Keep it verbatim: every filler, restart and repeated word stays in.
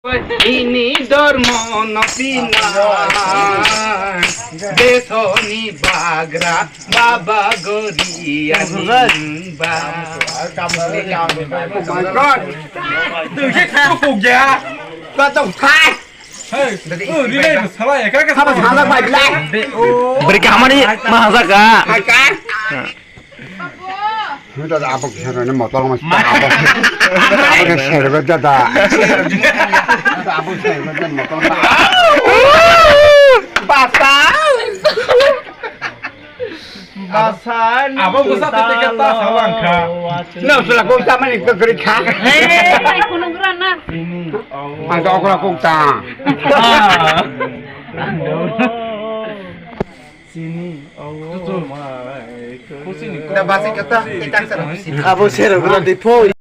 Ini dormo no pina, desoni bagra, baba goria nimba. Oh my God. Hey, oh, ini nih, salah ya, kakak. Apa salah, Pak Bilal? Beri kamar ni, mahal ka? Hai, Kak. Ini tadi apa kisah ini motor mas? Apa? Apa yang saya dapat data? Apa yang saya dapat motor? Basah. Basah. Apa pusat titik kata salah ka? Nah, sudah kau sama ni kau kerja. Eh, kunung kerana. Ada aku lakukan. Sini, oh my God. Da basi kata, itak sana. Abo sero gula di poi.